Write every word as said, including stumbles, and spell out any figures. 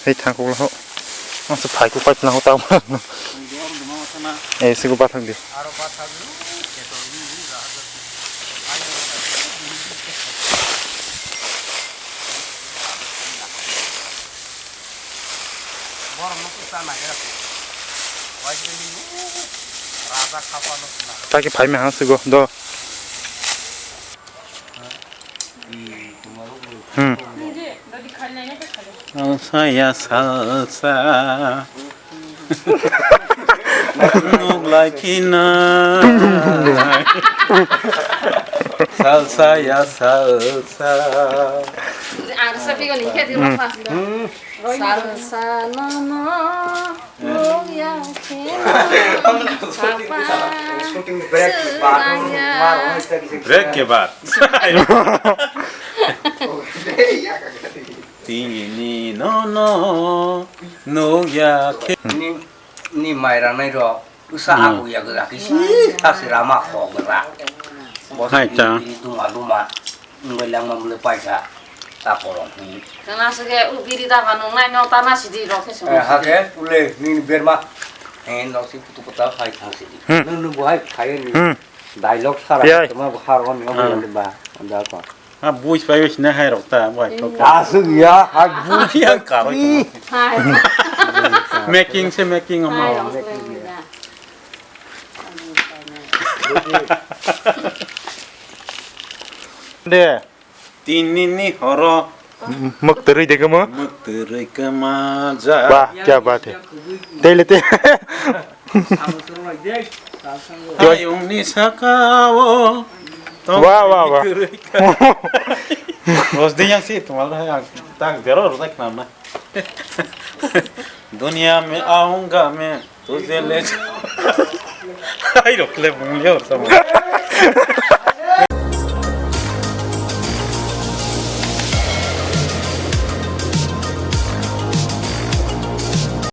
Ei thang kok laho. Masa phai kok pai phlang tamo. Eh, sigo bathang di. Taki phai me ha sigo do. Hmm. Salsa ya salsa. Nuk lai khina. Salsa ya salsa. Ang sa pigo ni khe di. Hmm. Salsa no no. Break ke baad. Tini no no nugya khe. Ni, ni mai ranai ro. Usa aku ya gura kisi. Tasi rama kho gura. Hai ta. Duma duma. Wngbai langma bwle paisa ta kolom. Kana se ke u biri da ba nung nai no ta na sidi rok khe sung. Eh, ha ke ule nini berma. Eh, no si putu puta phai thang sidi. Hmm. Nung nung bo hai khai ni. Hmm. Dialogue sara. Yai. Tuma bo har on yo. Hmm. Ba da ko. Ha buis pai buis na hai rok ta bo hai to. Asuk ya ha buis. Ya ka roi. Hai. Making se making ama. Hai, rok se making ya. De. Tinini horo. Mwktwrwi de kwma? Mwktwrwi kwma ja. Ba, kya baat hai. Tei le te. Hayungni sakao. Wa, wa, wa. Rosdi yang si tumal hai ang tang jero rosai khnana. Dunia mein aunga main. Tujhe le. Hai rok le bung le or sama.